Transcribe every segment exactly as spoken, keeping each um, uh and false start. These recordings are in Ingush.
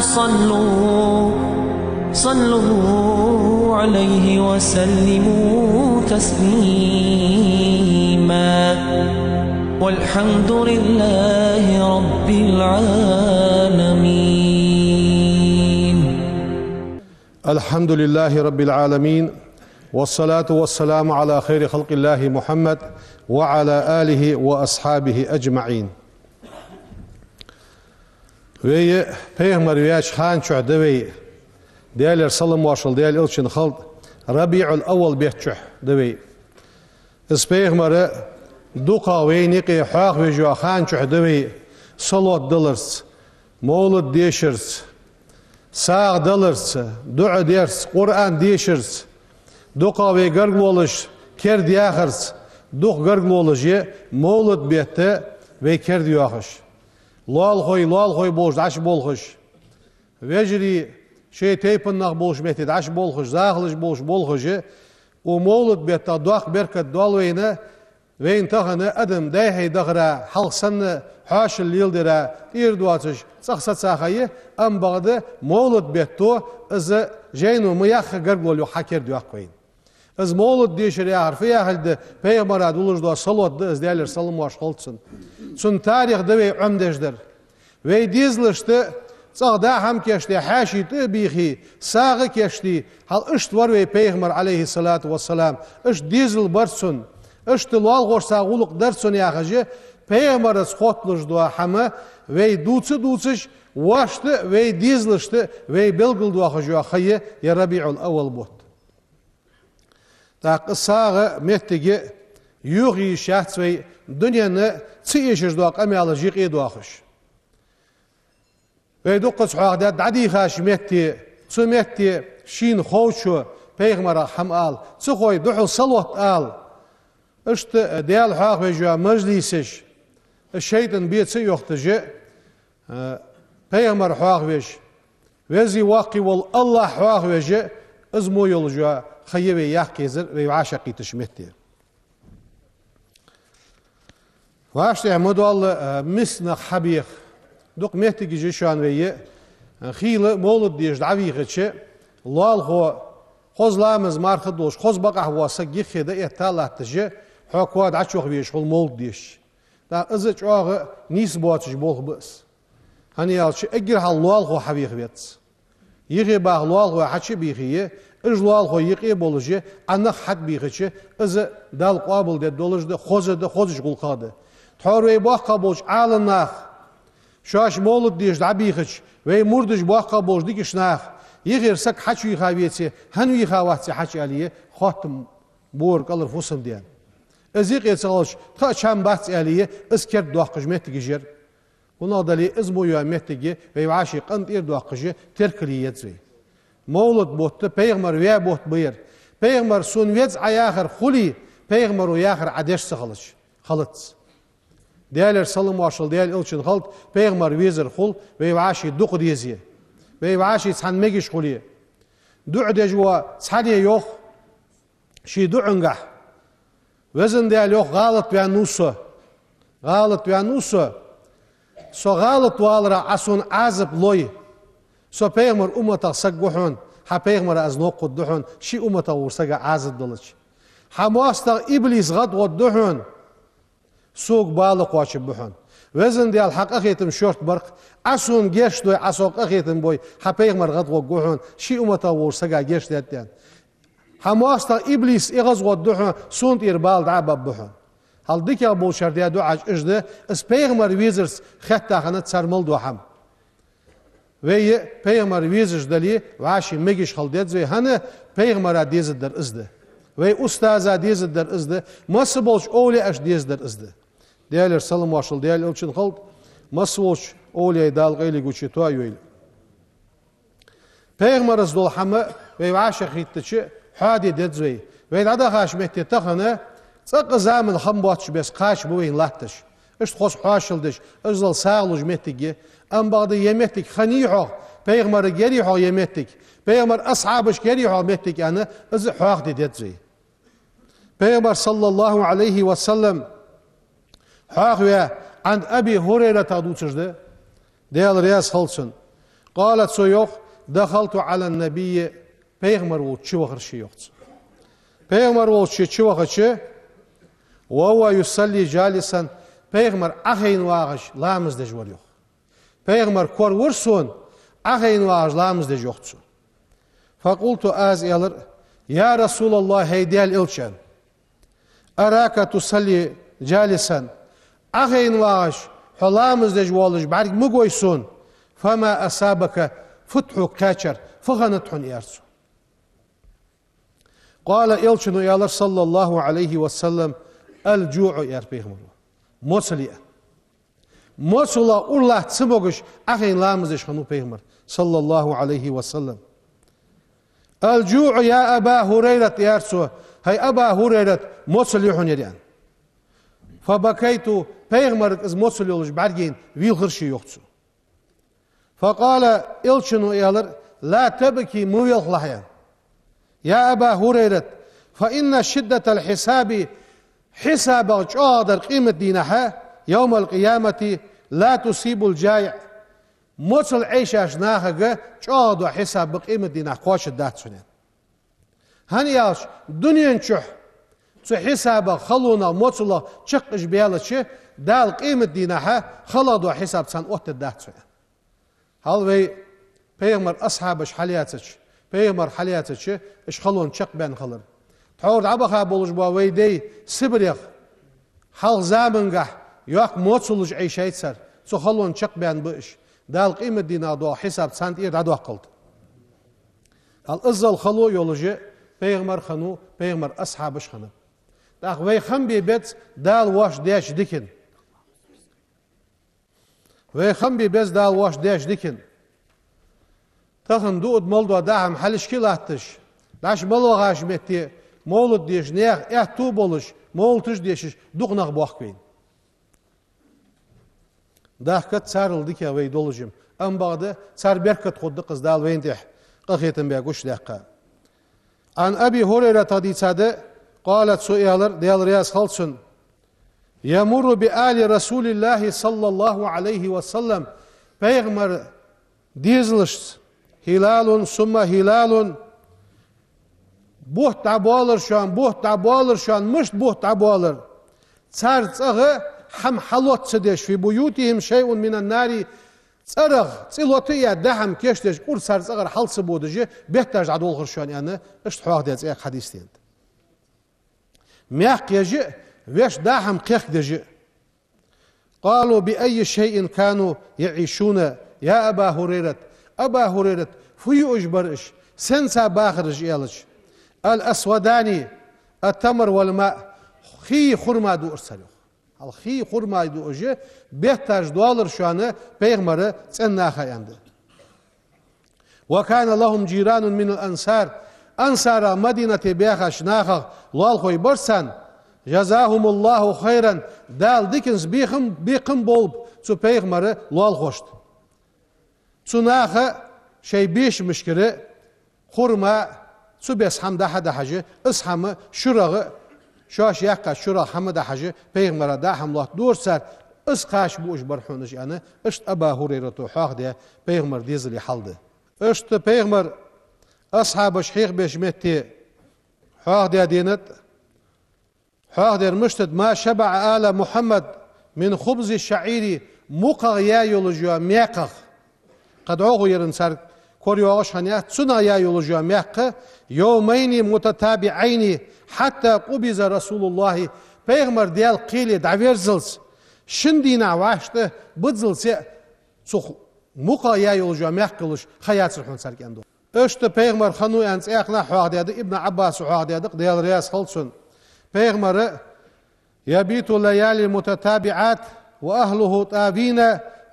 صلوا، صلوا عليه وسلموا تسليما. والحمد لله رب العالمين. الحمد لله رب العالمين، والصلاة والسلام على خير خلق الله محمد وعلى آله وأصحابه أجمعين. Вай пайхамар ваьча хана чухь да вай, Даьлера салам-моаршал Даьла элчанна хилда, РабиӀул-аввал бетта чухь да вай. Из пайхамар дукхагӀа вайна юкъе хьоахавеш йола хана чухь да вай, салот даларца, мовлад дешарца, сагӀа даларца, дуӀа дарца, Къуръан дешарца, дукхагӀа вай гаргалонаш керда яхарца, дукха гаргалонаш я мовлад бетта вай керда йоахаш. Лоалахой лоалахой болаш дӀачуболхаш, вежарий шоай тайпан нах болча метте дӀачуболхаш, захалаш болаш болхаш, укх мовлад бетта доккха беркат доал вайна, вайна тахан адам дайхье дахара, хьалха санна хьоашал леладара тӀера доацаш, цӀагӀа саца ха я, амма бакъда мовлад бетто из жайно ма яхха гаргало юха хьакерда йоаккх вайна. Из мовлад дешар яхар фу яхилга да? Пайхамара дуллаш дола салот да из, Даьлера салам-моаршал хилда цунна. Цун тарих да вай Ӏомадеш дар. Вай дезалашта цӀагӀа даа хӀама кийчде, хьаьший тӀа а бийхе, сагӀа а кийчде, хьал иштта вар вай пайхамар, Ӏалайхи ссалату вассалам, иштта дезал бар цун, иштта лоалахошца гӀулакх дар цун яхаш, пайхамарца хотталуш дола хӀама вай дувца а дувцаш, вайшта а, вай дезалашта а вай белгалдоахаш йола ха я ер РабиӀул-аввал бутт. ТӀаккха сагӀа моттиг йоха йиш яц вай, дунен ца эшаш дола къамаьлаш юкъе доахаш. Вай дуккхаза хьоахадаьд дӀадийхача метте, цу метте шийна ховчо пайхамарах хӀама ала, ца хой духьал салот ала. Иштта Даьла хьоахавеш йола мажлисаш, шайтӀан бе ца йохийташ, пайхамар хьоахавеш, веза-воккха вола АллахӀ хьоахавеш, из мо йолаш йола ха я вай яккха езар вай вӀашагӀкхийттача метте. ВӀаштӀехьа ма доалла миска нах хьабеха. Дукха моттигаш я шоана вай, хийла мовлад дешаш дӀавийхача, лоалахо, хоза ламаз-марха долаш, хоза бакъахьа вола саг юххе дӀаэтта а латташ, хьо коа дӀачувахавеш хул мовлад дешаш. ТӀаккха из чӀоагӀа нийса боацаш болх ба из. ХӀана аьлча эггара хьалха лоалахо хьавеха веза. Юхе баха лоалахой хьачу а бийхе, уж лоалахой юкъе а болаш, Ӏа нах хьатӀабийхача, из Далла къоабалдергдолаш да, хоза да, хозача гӀулакхах да. Тхьовра вай боккхагӀа болча Ӏаламнаха, шоаш мовлад дешаш дӀабийхача, вай мурдаш боккхагӀа болча дикача наха, юхера саг хьачувийха веце, хӀана вийха вац хьачу аьле, хоттам бора кӀалхара фусам-даьна. Из юкъе ца хилча, тха а чам бац аьле, из кердадоаккхаш моттигаш яр. ХӀана аьлча из мо йола моттиг вай вӀаший къинтӀера доаккхаш теркал е еза вай. Мовлад бутт пайхамар ваь бутт ба ер. Пайхамар сона веза Ӏа яхар хуле, пайхамаро яхар Ӏа деш ца хилча, хилац. Даьлера салам-моаршал Даьла элчанна хилда, пайхамар везар хул вай вӀаший дукха дезе. Вай вӀаший цхьана мегаш хуле. ДуӀа деш вола цхьанне йоах ший дуӀангахь: «Везан Даьла, — йоах, — гӀалат ваьннав со. ГӀалат ваьннав со. Со гӀалат валарах Ӏа сона Ӏазап лой. Со пайхамара умматах саг ва хьона, хьа пайхамара аз новкъа хургда хьона, ший умматах волча сага Ӏазап далча. Хьа моастагӀа иблис гӀадгӀоргда хьона, сога бала кхоачаргба хьона. Везан Даьла, хьа къахетам шортта бар-кх, Ӏа сона гешт дой, Ӏа сох къахетам бой, хьа пайхамар гӀадгӀоргва хьона, ший умматах волча сага гешт даьд аьнна. Хьа моастагӀа иблис эгӀазгӀоргда хьона, сона тӀера бала дӀа а баргба хьона». Хьал дикагӀа болчар даь дуӀаш уж да, из пайхамар везарца хетта хиннад цар мел дола хӀама. Вай пайхамар везаш дале, вӀаший мегаш хила деза вай, хӀана пайхамара дезаргдар из да. Вай устаза дезаргдар из да, масса болча овлияаша дезаргдар из да. Даьлера салам-моаршал Даьла элчанна хилда, масса волча овлияй Дала къайле гуча тоаяйла. Пайхамарца дола хӀама вай вӀашагӀкхийттача хьоаде деза вай. Вай дӀадахача метте тахан цӀаккха заман хам боацаш беса кхача ба вайна латташ. Иштта хоза хьоашал деш, иззал сагӀа луш моттиг я. Амма бакъда ер моттиг хиннай хьогӀ, пайхамарга ярий хьогӀ ер моттиг, пайхамара асхьабашка ярий хьогӀ моттиг аьнна, из хьоахаде деза вай. Пайхамар, саллаллахӀу Ӏалайхи ва саллам, хьоахаваь, Ӏан Аби ХӀурайратах дувцаш да, Даьла раьза хилва цунна: قال, цо йоах: دخلت على النبي, пайхамар волча чу вахар ше, йоах цо. Пайхамар волча чу вахача, وهو يصلي جالسا, пайхамар Ӏохайна вагӀаш ламаз деш вар, йоах. Пайхамар кора вар сона, Ӏохайна вагӀаш ламаз деш, йоах цо. فقلت, аз аьлар: يا رسول الله, хӀай Даьла элча, أراك تصلي جالسا, Ӏохайна вагӀаш хьо ламаз деш воаллаш бӀарг ма гой сона, فما أصابك, фуд хьога кхаьчар, фу хиннад хьона, аьлар цо. قال, элчано аьлар, صلى الله عليه وسلم: الجوع, аьлар пайхамаро. Моцал я. Моцалах ура латта ца могаш Ӏохайна ламаз деш хиннав пайхамар, صلى الله عليه وسلم. الجوع يا أبا هريرة, аьлар цо, хӀай Аба ХӀурайрат, моцал я хьона ер, аьнна. فبكيت, пайхамарга из моцал йолаш бӀаргайна вийлхар ше, йоах цо. فقال, элчано аьлар: لا تبك, ма вийлхалахь, аьнна. يا أبا هريرة, فإن شدة الحساب, хьисабах чӀоагӀдар къематдийнахьа, يوم القيامة, لا تصيب الجائع, моцал Ӏайшача нахага чӀоагӀа дола хьисаб къематдийнахьа кхоачаргдац хьона, аьнна. ХӀана аьлча, дунен чухь цу хьисабах, халонах, моцалах чакхбаьлча, Дала къематдийнахьа халагӀа дола хьисаб царна оттаргдац хьона, аьнна. Хьал вай пайхамара асхьабаш хьалаьцача, пайхамар хьалаьцача, уж халонца чакхбаьнна хилар. Тхьовра дӀабаха болаш ба вай дай Сибрех, хьалха замангахь йоккха моцалаш Ӏайшай цар, цу халонца чакхбаьнна ба уж. Дала къематдийнахьа дола хьисаб царна тӀера дӀадоаккхалда. Хьал иззал хало йолаш пайхамар хиннав, пайхамара асхьабаш хиннаб. ТӀаккха вай хам бе беза Дала воаш деш дикан. Вай хам бе беза Дала воаш деш дикан. Тахан дуад мел дола даа хӀама хьалхашка латташ, дӀаш мел вахача метте мовлат деш, наьха аьттув болаш, мовлаташ дешаш дукха нах боахк вайна. Дахкац царел дикагӀа вай долаш ма, амма бакъда цар беркат хургда-кх из, Дала вайна тӀехьа къахетам бе гучадаьккха. عن أبي هريرة, дийцад, قال, цо аьлар, Даьла раьза хилва цунна: يمر بآل رسول الله صلى الله عليه وسلم, пайхамара дезалашца, هلال ثم هلال, бутт дӀабоалар шоана, бутт дӀабоалар шоана, мишта бутт дӀабоалар? Цар цӀагӀа хӀама хьалотта ца деш, في بيوتهم شيء من النار, цӀерах цӀи лота а яь, даа хӀама кийчдеш, кӀур цар цӀагӀара хьал ца бодаш, бетташ дӀадолхар шоана, аьнна, иштта хьоахадаь цхьа хьадис да. Маькх еш а, вешта даа хӀама кхехкадеш а. قالوا: بأي شيء كانوا يعيشون يا أبا هريرة؟ Аба ХӀурайрат, фу юаш бар уж, сенца бахар уж, аьлча, الأسودان التمر والماء, хий, хурма дуар цар, йоах. Хьал хий, хурма дуаш, бетташ доалар шоана пайхамара цӀен наха, аьннад. وكان لهم جيران من الأنصار, ансарах Мадинате баьхача нахах лоалахой бар царна, جزاهم الله خيرا, Дала диканца бекхам, бекхам болба цу пайхамара лоалахошта. Цу наха шоай бешамашкара хурма, цу беса хӀама дӀа-хьа дахьаш, из хӀама шурагӀа, шоаш яьккхача шурагӀа хӀама дахьаш, пайхамара даа хӀама лоттадора цар, из кхача буаш бар хьона уж, аьнна, иштта Аба ХӀурайрата хьоахадаь пайхамара дезала хьал да. Иштта пайхамара асхьабаш хьехабеча метте хьоахадаь денад, хьоахадер мишта да: ما شبع آل محمد من خبز الشعير, мукхах яь йолаш йола маькхах. Кхы дӀахо еран цар корайоагӀаш хиннаяц, цунах яь йолаш йола маькх, يومين متتابعين حتى قبض رسول الله, пайхамар Даьла кхеле дӀаверззалца, шин дийнахьа вӀаштӀа биззалца а цу мукхах яь йолаш йола маькх йолаш ха яцар хьона цар кӀен дола. Иштта пайхамар хиннав аьнна цхьаькханахьа хьоахадаьд, Ибн Ӏаббаса хьоахадаьд-кх, Даьла раьза хилва цунна. Пайхамар: يبيت ليال متتابعات وأهله طاوين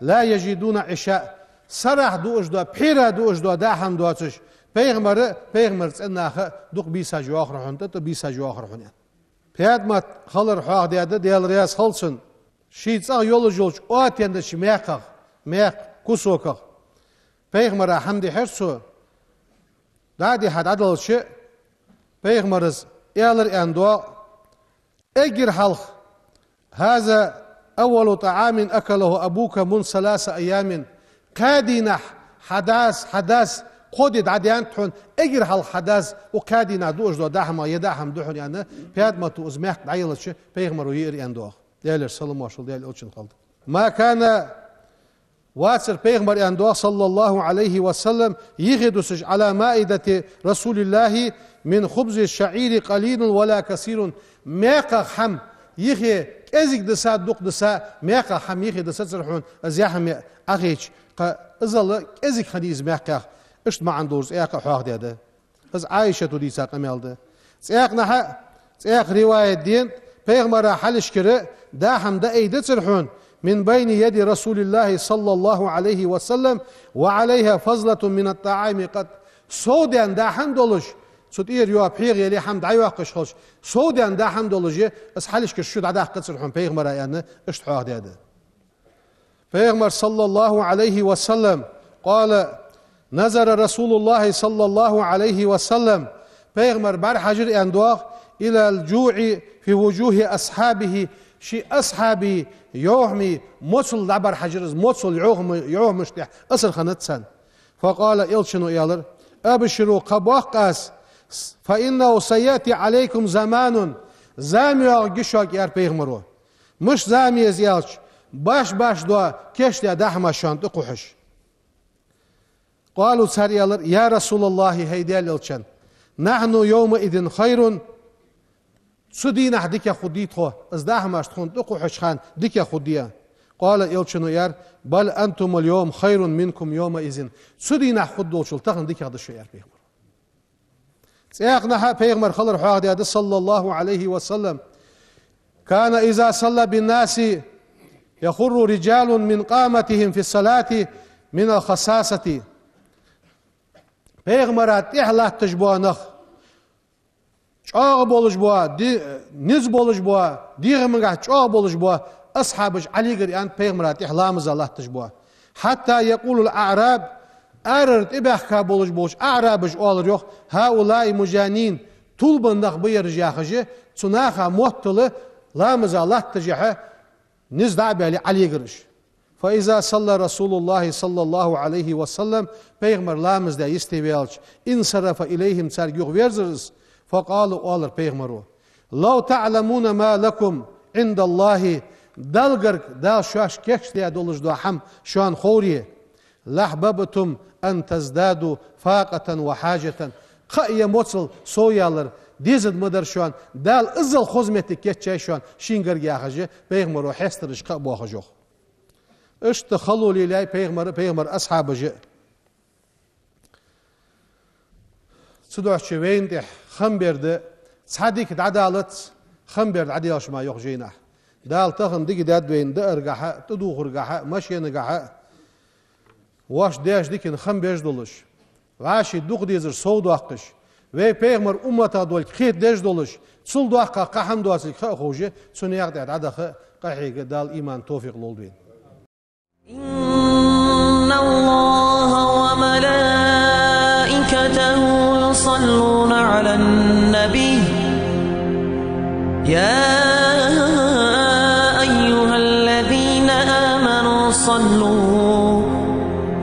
لا يجدون عشاء. Сарахьа дуаш дола, пхьера дуаш дола даа хӀама доацаш, пайхамар а, пайхамара цӀен наха а дукха бийсаш йоахар хьона, тӀа-тӀа бийсаш йоахар хьона, аьнна. ПаьтӀамат хилар хьоахадаьд, Даьла раьза хилва цунна. Ший цӀагӀа йолаш йолча оттаеннача маькхах, маькх, кусоках пайхамара хӀама дихьар цо. ДӀа а дихьа дӀаделча, пайхамара аьлар, аьнна доагӀа, эггара хьалха: هذا أول طعام أكله أبوك منذ ثلاثة أيام. Кхаь дийнахьа Хьа дас, хьа дас, кхо ди дӀадаьннад хьона, эггара хьалха хьа дас, укх кхаь дийнахьа дуаш дола даа хӀама, е даа хӀама да хьона, аьнна, Падмата из мехка дӀаелча, пайхамаро йиар, аьнна, доагӀа. Даьлера салам-моаршал Даьла Элчанна хилда. ما كان, вацар пайхамар, аьнна, доагӀа, صلى الله عليه وسلم, юхе дусаш, على مائدة رسول الله من خبز الشعير قليل ولا كثير, маькхах хӀама юхе кӀезига диса, дукха диса, маькхах хӀама юхе дисацар хьона, из яа хӀама Ӏохайча, кхы иззал кӀезига хиннай из маькхах. Иштта маӀан долаш цӀаькха а хьоахадаьд. Из Ӏайшата дийца къамаьл да. ЦӀаькханахьа, цӀаькха риваят денад, пайхамара хьалхашкара даа хӀама дӀаайдацар хьона, من بين يدي رسول الله صلى الله عليه وسلم وعليها فضلة من الطعام قط. Совдаьнна даа хӀама долаш, цу тӀера йола пхьегӀа е хӀама дӀайоаккхаш хилча, совдаьнна даа хӀама долаш, из хьалхашкара шу дӀадаккхацар хьона пайхамара, аьнна, иштта хьоахадаьд. Пайхамар, صلى الله عليه وسلم, قال: نظر رسول الله صلى الله عليه وسلم, пайхамар бӀарахьежар, аьнна, доагӀа, إلى الجوع في وجوه أصحابه, ший асхьабий йовхьамий моцал дӀабӀарахьежар из, моцал, йовхьама-, йовхьамашта тӀехь асар хиннад царна. فقال, Элчано аьлар: أبشروا, кхаъ боаккх аз, فإنه سيأتي عليكم زمان, зама йоагӀаргья шуга, аьлар пайхамаро. Мишта зама я из аьлча, баш-баш дола кийчдаь даа хӀамаш шоана тӀакхухьаш. قالوا, цар аьлар: يا رسول الله, хӀай Даьла Элча, نحن يومئذ خير, цу дийнахьа дикагӀа хургдий тхо, из даа хӀамаш тхона тӀакхухьача хана дикагӀа хургдий? قال, Элчано аьлар: بل أنتم اليوم خير منكم يومئذ, цу дийнахьа хургдолчул тахан дикагӀа да шо, аьлар пайхамаро. ЦӀаькханахьа а пайхамара хилар хьоахадаьд, صلى الله عليه وسلم: كان إذا صلى بالناس يخر رجال من قامتهم في الصلاة من الخصاصة. Пайхамара тӀехьа латташ бола нах, чӀоагӀа болаш бола, ди-, низ болаш бола, дегӀамагахьа чӀоагӀа болаш бола асхьабаш Ӏолегар, аьннад, пайхамара тӀехьа ламаза латташ бола. حتى يقول الأعراب, арара тӀабаьхка болаш болча аӀрабаша оалар, йоах: هؤلاء مجانين, тилбенна нах ба ераш, яхаш, цу наха моттал ламаза латташехь низ дӀа а баьле Ӏолегар уж. فإذا صلى رسول الله صلى الله عليه وسلم, пайхамар ламаз даь йисте ваьлча, انصرف إليهم, царга юхаверзар из, فقال, оалар пайхамаро: لو تعلمون ما لكم عند الله, Далла гарга Дала шоашта кийчдаь долаш дола хӀама шоана ховре, لأحببتم أن تزدادوا فاقة وحاجة. Кхаъ е моцал совъялар дезаш ма дар шоана, Дала иззал хоза моттиг кийчъяьй шоана шийна гарга, яхаш, пайхамаро хьестараш кхаъ боахаш, йоах. Иштта хало лелаяьй пайхамара, пайхамара асхьабаша а. Цудухьа вайна тӀехь хам бер да, цхьа дика дӀадалац, хам бер дӀаделаш ма йоах жайнахьа. Дала тахан дика даьд вайна дааргахьа а, тӀадувхаргахьа а, машенагахьа а. Вайна деш дикан хам беш долаш, вӀаший дукха дезар совдоаккхаш, вай пайхамара умматах долга кхетадеш долаш, цул доккха кхы хӀама доацилга ха а ховш, цу наькъа тӀа дӀадаха къахьега Дала иман, товфикъ лолда вайна. إن الله وملائكته يصلون على النبي، يا أيها الذين آمنوا صلوا،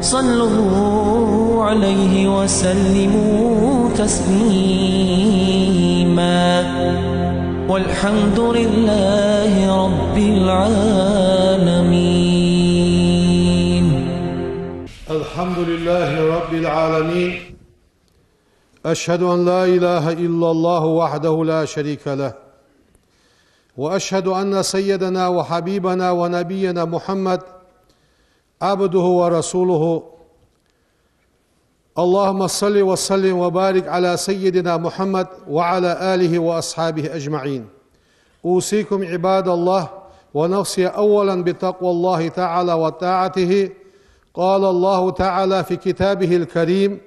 صلوا عليه وسلموا تسليما. والحمد لله رب العالمين. الحمد لله رب العالمين. أشهد أن لا إله إلا الله وحده لا شريك له، وأشهد أن سيدنا وحبيبنا ونبينا محمد عبده ورسوله. اللهم صل وسلم وبارك على سيدنا محمد وعلى آله وأصحابه أجمعين. أوصيكم عباد الله ونفسي أولا بتقوى الله تعالى وطاعته. قال الله تعالى في كتابه الكريم: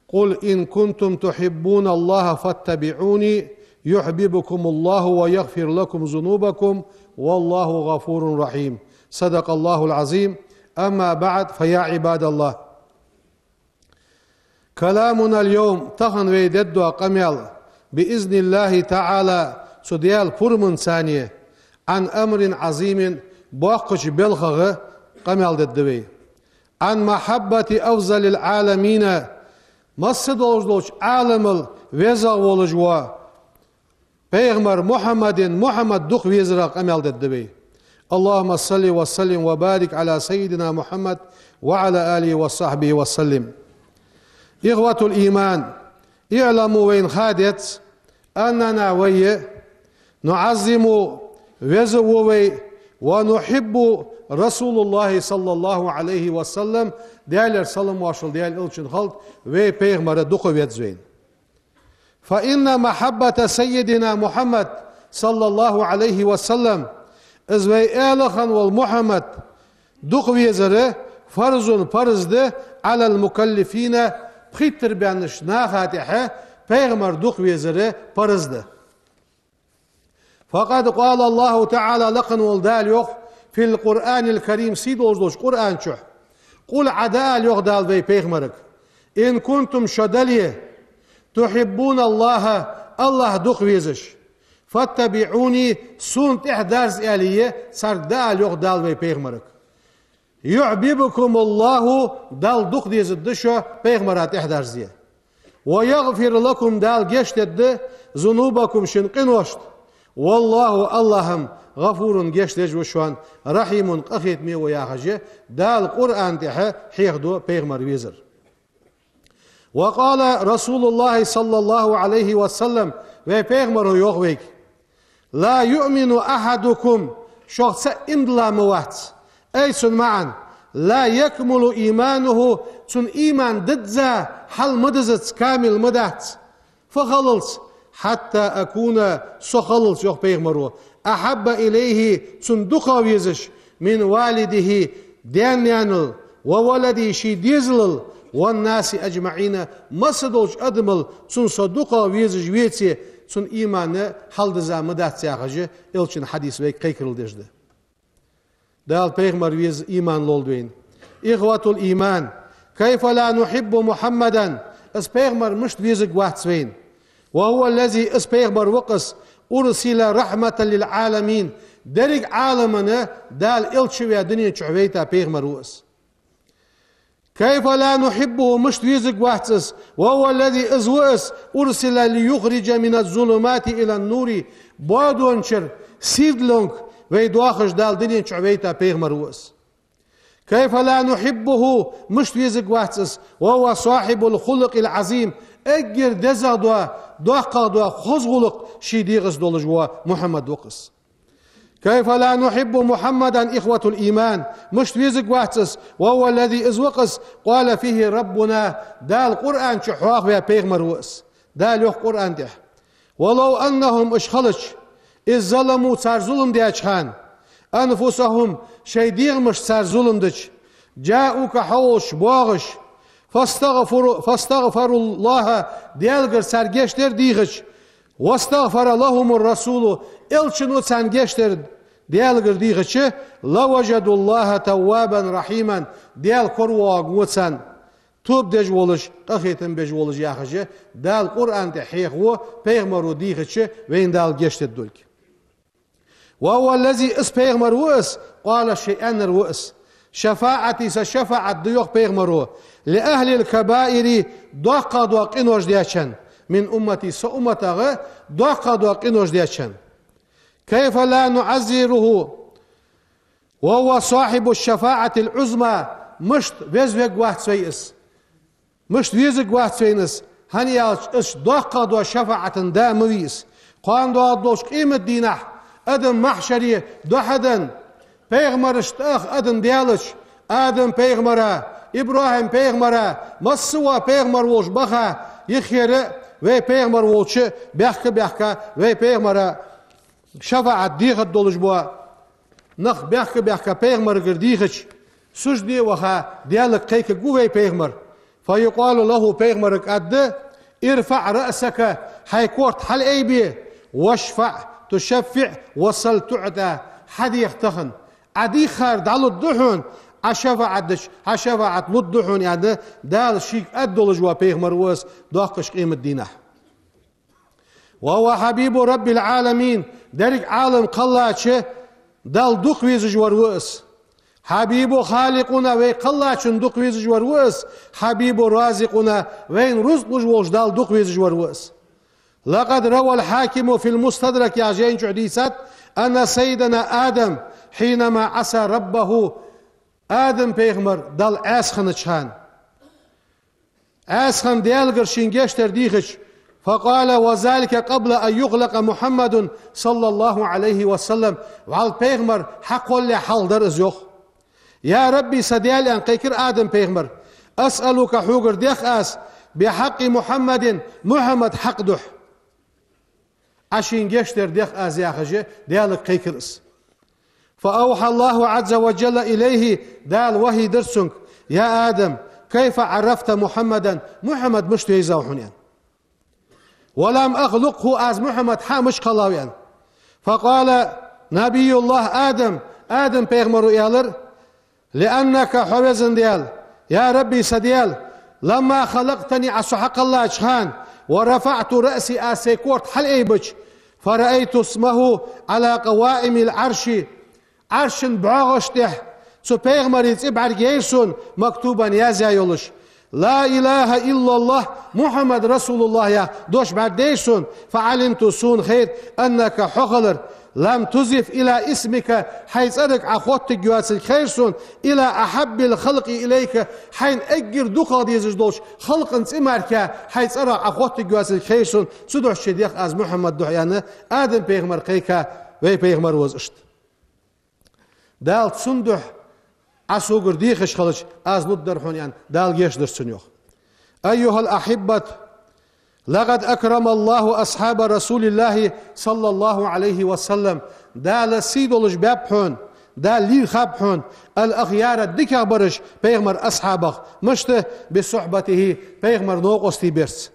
قل إن كنتم تحبون الله فاتبعوني يحببكم الله ويغفر لكم ذنوبكم والله غفور رحيم. صدق الله العظيم. أما بعد، فيا عباد الله، كلامنا اليوم, тахан вай дергдола къамаьл, بإذن الله تعالى, цу Даьла пурамаца, عن أمر عظيم, боккхача балхах къамаьл дергда вай. عن محبة أفضل العالمين, масса долаш долча Ӏаламал везагӀа волаш вола пайхамар Мухьаммадин, Мухьаммад дукха везарах къамаьл дергда вай. اللهم صل وسلم وبارك على سيدنا محمد وعلى آله وصحبه وسلم. إخوة الإيمان, اعلموا, вайна ха деза, أننا, вай, نعظم, веза ва вай, ونحب رسول الله صلى الله عليه وسلم, Даьлера салам-моаршал Даьла элчана хилда, вай пайхамар дукха веза вайна. فإن محبة سيدنا محمد صلى الله عليه وسلم, из вай Ӏаьла хинна вола Мухьаммад дукха везар, فرض, парз да, على المكلفين, пхийттара баьннача наха тӀехьа пайхамар дукха везар парз да. فقد قال الله تعالى, лакха вола Дала йоах, في القرآن الكريم, сий долаш долча Къуръан чу: قل, Ӏа дӀаала, йоах Дала вай пайхамарга, إن كنتم, шо дале, تحبون الله, АллахӀ дукха везаш, فاتبعوني, сона тӀехьа дарза, аьле, царга дӀаала, йоах Дала вай пайхамарга. يحببكم الله, Далла дукха дезаргда шо, пайхамара тӀехьа дарзе. ويغفر لكم, Дала гешт дергда, ذنوبكم, шун къиношта. والله, АллахӀ-м, غفور, гешт деш ва шоана, رحيم, къахетаме ва, яхаш, Дала Къуръан тӀа хьехаду пайхамар везар. وقال رسول الله صلى الله عليه وسلم, вай пайхамара йоах вайга: لا يؤمن أحدكم, шух цаӀ иман дилла ма вац. أي, цун маӀан: لا يكمل إيمانه, цун иман дизза хьал ма дизац, камил ма дац. Фу хиллалца? حتى أكون, со хиллалца, йоах пайхамара, أحب إليه, цунна дукхагӀа везаш, من والده, даь-наьнал, وولده, ший дезалал, والناس أجمعين, масса долча адамал цунна со дукхагӀа везаш веце, цун иман хьалдиза ма дац, яхаш, элчан хьадис вайга кхайкарал деш да. Дала пайхамар веза иман лолда вайна. إخوة الإيمان, كيف لا نحب محمدا, из пайхамар мишта везарг вац вайна? وهو الذي, из пайхамар ва-кх из, أرسل رحمة للعالمين, деррига Ӏаламана Дала элча ваь дунен чу вайта пайхамар ва из. كيف لا نحبه, мишта везарг вац из? وهو الذي, из ва из, أرسل ليخرج من الظلمات إلى النور, боадончара сийрдалонга вай доахаш Дала дунен чу вайта пайхамар ва из. كيف لا نحبه, мишта везарг вац из? وهو صاحب الخلق العظيم, эггара дезагӀа дола, доккхагӀа дола хоза гӀулакх ший дегӀаца долаш вола Мухьаммад ва-кх из. كيف لا نحب محمدا, إخوة الإيمان, мишта везарг вац из? وهو الذي, из ва-кх из, قال فيه ربنا, Дала Къуръан чу хьоахаваь пайхамар ва из. Дала йоах Къуръан тӀа: ولو أنهم, уж хилча, إذ ظلموا, цар зулам даьча хана, أنفسهم, шоай дегӀамашта цар зулам дича, جاءوك, хьо волча боагӀаш, فاستغفروا, فاستغفروا الله, Даьлагара цар гешт дар дийхача, واستغفر لهم الرسول, элчано царна гешт дар Даьлагара дийхача, لوجدوا الله توابا رحيما, Даьла коравоагӀаргва царна, тоба деш волаш, къахетам беш волаш, яхаш, Дала Къуръан тӀа хьехаво, пайхамара дийхача вайна Дала гешт дергдолга. وهو الذي, из пайхамар ва из, قال, ший аьннар ва из: شفاعتي, са шафаӀат да, йоах пайхамара, لأهل الكبائر, доккхагӀа дола къинош дечоа, من أمتي, са умматагӀа доккхагӀа дола къинош дечоа. كيف لا نعزره وهو صاحب الشفاعة العظمى, мишта везавергвац вай из? Мишта везаргвац вайна из? ХӀана аьлча, из доккхагӀа дола шафаӀата да ма вий из. Кхоана доагӀаргдолча къематдийнахьа адам махьшаре дӀахьаденна, пайхамарашта тӀа ах адам даьлча, Адам-пайхамара, ИбрахӀим-пайхамара, масса а пайхамар волча баха, юххера вай пайхамар волча баьхка-баьхка, вай пайхамара шафаӀат дехаргдолаш бола нах баьхка-баьхка пайхамарагара дийхача, сужде ваха, Даьлага кхайкаргва вай пайхамар. فيقال له, пайхамарага аргда: ارفع رأسك, хьай корта хьалъайбе, واشفع تشفع وسل تعطى, хьадеха тахан, Ӏа дийхар дӀалургда хьона, Ӏа шафаӀат дича, хьа шафаӀат лургда хьона, аьнна, Дала шийга аргдолаш вола пайхамар ва из доккхача къематдийнахьа. وهو حبيب رب العالمين, деррига Ӏалам кхеллача Далла дукха везаш вар ва из. حبيب خالقنا, вай кхеллачун дукха везаш вар ва из, حبيب رازقنا, вайна рузкъа луш волча Далла дукха везаш вар ва из. لقد روى الحاكم في المستدرك, яхача жайна чу дийцад, أن سيدنا آدم حينما عصى ربه, Адам пайхамар Далла Ӏаьса хиннача хана. Ӏаьса хинна Даьлагара шийна гешт дар дийхача, فقال: وذلك قبل أن يخلق محمد صلى الله عليه وسلم, вӀалла пайхамар хьакхоллалехьа хьалха дар из, йоах. يا رب, са Даьла, аьнна кхайкар Адам пайхамара, أسألك, хьогара дех аз, بحق محمد, Мухьаммада хьакъа духьа. Ӏа шийна гешт дар дех аз, яхаш, Даьлага кхайкар из. فأوحى الله عز وجل إليه, Дала вахьий дир цунга: يا آدم, كيف عرفت محمدا, Мухьаммад мишта вайзав хьона, аьнна. ولم أخلقه, аз Мухьаммад хьа мишта кхеллав, аьнна. فقال نبي الله آدم, Адам пайхамара аьлар: لأنك, хьо везан Даьла, يا رب, са Даьла, لما خلقتني, Ӏа со хьакхеллача хана, ورفعت رأسي, аз сай корта хьалъайбича, فرأيت اسمه على قوائم العرش, Ӏарша бӀоагӀаш тӀа цу пайхамара цӀи бӀаргаяйра сона, مكتوبا, язъяь йолаш. لا إله إلا الله محمد رسول الله, яха дош бӀаргадайра сона, فعلمت, сона хайра, أنك, хьо хилар, لم تضف إلى اسمك, хьай цӀерага Ӏа хоттаргйоацилга хайра сона, إلى أحب الخلق إليك, хьайна эггара дукхагӀа дезаш долча халкъа цӀи мара хьай цӀерах Ӏа хоттаргйоацилга хайра сона, цудухьа ший дех аз Мухьаммада духьа, аьнна, Адам пайхамара кхайка, вай пайхамар ва из иштта. Дала цунна духьа Ӏа согара дехаш хилча, аз лургдар хьона, аьнна, Дала гешт дир цунна, йоах. أيها الأحبة, لقد أكرم الله أصحاب رسول الله صلى الله عليه وسلم. Дала сий долаш баьб хьона, Дала лийрхаб хьона, الأخيار, дикагӀбараш пайхамара асхьабех, мишта, بصحبته, пайхамара новкъостий барца.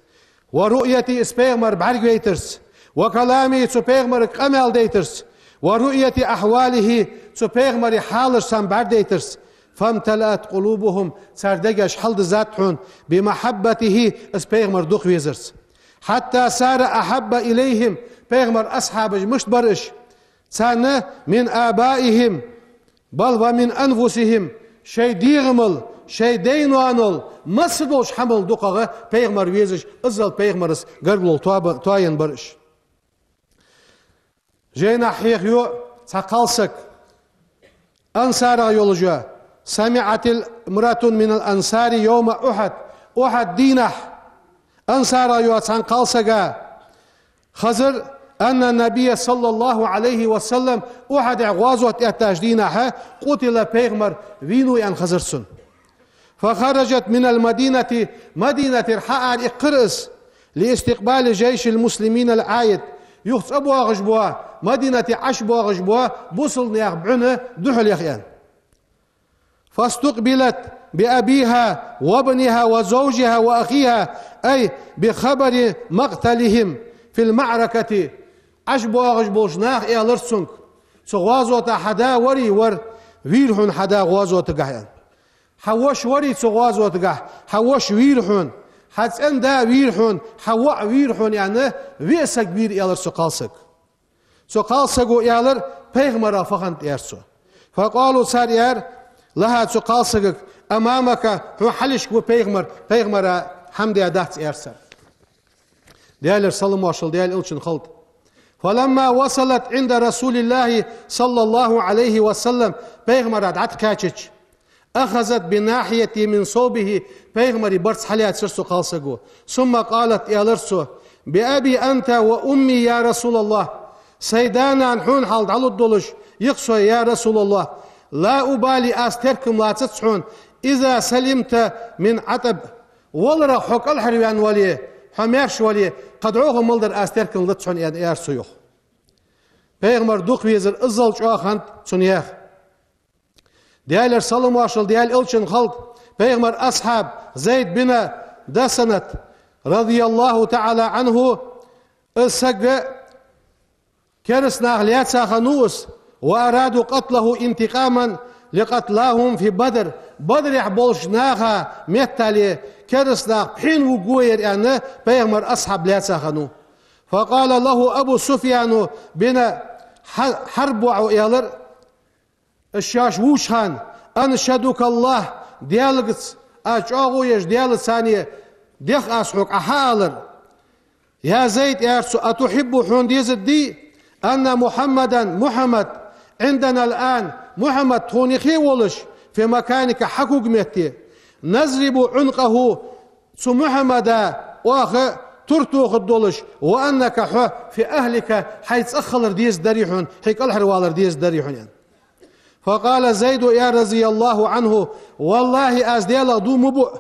ورؤيته, из пайхамар бӀаргавайтарца, وكلامه, цу пайхамарга къамаьл дайтарца, ورؤية أحواله, цу пайхамара хьалаш царна бӀаргадайтарца, فامتلأت قلوبهم, цар дегаш хьалдизад хьона, بمحبته, из пайхамар дукха везарца. حتى صار أحب إليهم, пайхамара асхьабаш мишта бар уж, царна, من آبائهم, بل ومن أنفسهم, шоай дегӀамал, шоай дай-ноанал, масса долча хӀамал дукхагӀа пайхамар везаш, иззал пайхамара гаргало тоаба-, тоаяь бар уж. Жайнашка хьехаю цхьа кхалсаг, ансарагӀа йолаш я: سمعت امرأة من الأنصار يوم أحد, Ухьуд дийнахьа ансарагӀа йолча цхьан кхалсага хезар, أن النبي صلى الله عليه وسلم, Ухьудехьа гӀазот эттача дийнахьа, قتل, пайхамар вийнав аьнна хезар цунна. فخرجت من المدينة, Мадинатера хьаара иккхар из, لاستقبال جيش المسلمين العائد, юха цӀабоагӀаш бола, Мадинате ӀочубоагӀаш бола бусалба наьха бӀун духьале, аьнна. فاستقبلت بأبيها وابنها وزوجها وأخيها, أي بخبر مقتلهم في المعركة. ӀочубоагӀаш болча наха аьлар цунга: цу гӀазота хьа да варий вар, вийра хьона хьа да гӀазотагахьа, аьнна. Хьа воша варий цу гӀазотагахьа, хьа воша вийра хьона, хьа цӀен-да вийра хьона, хьа воӀ вийра хьона, аьнна, виъ саг вийра, аьлар цу кхалсага. Цу кхалсаго аьлар: пайхамара фу хиннад, аьлар цо. فقالوا, цар аьлар, لها, цу кхалсагага: أمامك, хьона хьалхашка ва пайхамар, пайхамара хӀама даь дац, аьлар цар. Даьлера салам-моаршал Даьла элчанна хилда. فلما وصلت عند رسول الله صلى الله عليه وسلم, пайхамара дӀатӀакхаьчача, أخذت بناحية من ثوبه, пайхамара барзкъа хьалаьцар цу кхалсаго. ثم قالت, аьлар цо: بأبي أنت وأمي يا رسول الله, сай да-нана хьона хьалха дӀалургдолаш, йоах со, я Расулаллахӏ, لا أبالي, аз теркам лацац хьона, إذا سلمت من عطب, валарах хьо кӀалхарваьнна вале, хьо маьрша вале, кхы дӀахо мел дар аз теркам лац хьона, аьнна, аьлар цо, йоах. Пайхамар дукха везар иззал чӀоагӀа хиннад цунна яха. Даьлера салам-моаршал Даьла элчанна хилда, пайхамара асхьаб Зайд бин Дасанат, رضي الله تعالى عنه, из саг кераста наха лаьца хиннав из, وأرادوا قتله انتقاما لقتلاهم في بدر, Бадрехь болча наха меттел кераста нах пхьена вугаргва аьнна, пайхамара асхьаб лаьца хиннав. فقال له أبو سفيان بن حرب, аьлар, уж шоаш вувча хана, أنشدك الله, Даьлагац, аз чӀоагӀо еш Даьлаца цхьана дех аз хьога Ӏа хьаалар. يا زيد, аьлар цо, أتحب, хьона дезаргдий, أن محمدا, Мухьаммад, عندنا الآن, Мухьаммад тхона юхе волаш, في مكانك, хьа кога метте, نضرب عنقه, цу Мухьаммада оаха тур тохаргдолаш, وأنك, хьо, في أهلك, хьай цӀагӀа хилар дезаргдарий хьона, хьай кӀалхарвалар дезаргдарий хьона, аьнна. فقال زيد, аьлар, رضي الله عنه: والله, аз Даьлах дув ма буъ,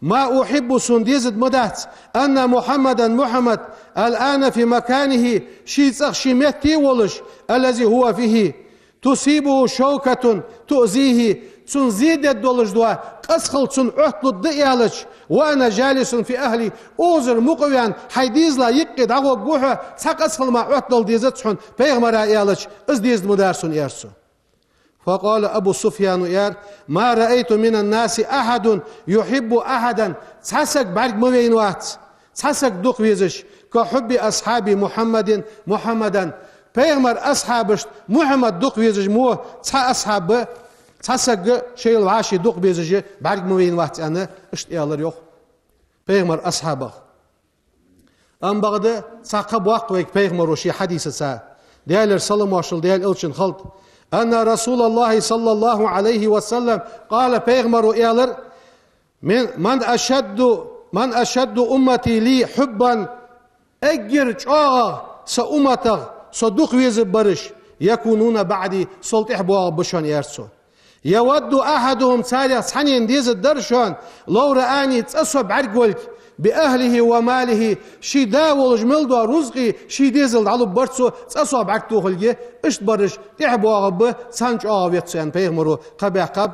ما أحب, сона дезаргма дац, أن محمدا, Мухьаммад, الآن في مكانه, ший цӀагӀа, ший метте волаш, الذي هو فيه, تصيبه شوكة تؤذيه, цунна зе дергдолаш дола къазхал цунна Ӏотталургда аьлча, وأنا جالس في أهلي, укхазара мукъаваьнна, хьай дезала юкъе дӀагӀоргва хьо, цхьа къазхал мара Ӏоттадала дезац хьона, пайхамара аьлча, из дезаргма дар сона, аьлар цо. فقال أبو سفيان, аьлар: ما رأيت من الناس أحد يحب أحدا, цхьа саг бӀарга ма вайна вац, цхьа саг дукха везаш, كحب أصحاب محمد محمدا, пайхамара асхьабашта Мухьаммад дукха везаш мо цхьа асхьаб, цхьа саг шоайла вӀаши дукха безаш бӀарга ма вайна вац, аьнна, иштта аьлар йоах пайхамара асхьабех. Амма бакъда цхьа кхаъ боаккх вайга пайхамаро ший хьадисаца, Даьлера салам-моаршал Даьла элчанна хилда: أن رسول الله صلى الله عليه وسلم قال, пайхамаро аьлар: من، من أشد، من أشد أمتي لي حبا, эггара чӀоагӀагӀа са умматах со дукха везаргбараш, يكونون بعدي, сол тӀехьа боагӀаргба шоана, аьлар цо. يود أحدهم, царех цхьаннена дезаргдар шоана, لو رآني, цкъа со бӀаргавалга, بأهله وماله, ший да волаш мел дола рузкъеи ший дезали дӀалургбар цо, цкъа со бӀаргатохалга, иштта бараш тӀехьа боагӀаргба, царна чӀоагӀагӀа веза со, аьнна, пайхамаро кхаъ баьккхаб.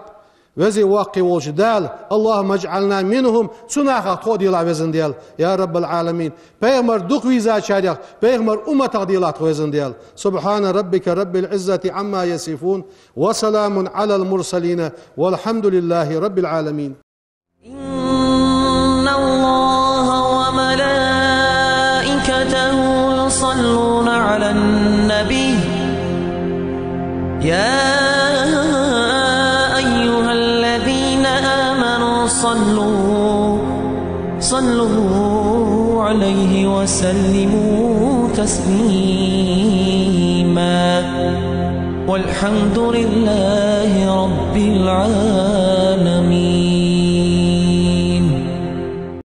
Веза-воккха волча Дала, اللهم اجعلنا منهم, цу нахах тхо а делахь, Веза Даьла, يا رب العالمين. Пайхамар дукха везачарех, пайхамара умматах делахь тхо, Веза Даьла. سبحان ربك رب العزة عما يصفون، وسلام على المرسلين، والحمد لله رب العالمين. إن الله وملائكته يصلون على النبي، يا أيها الذين آمنوا صلوا، صلوا عليه وسلموا تسليما. والحمد لله رب العالمين.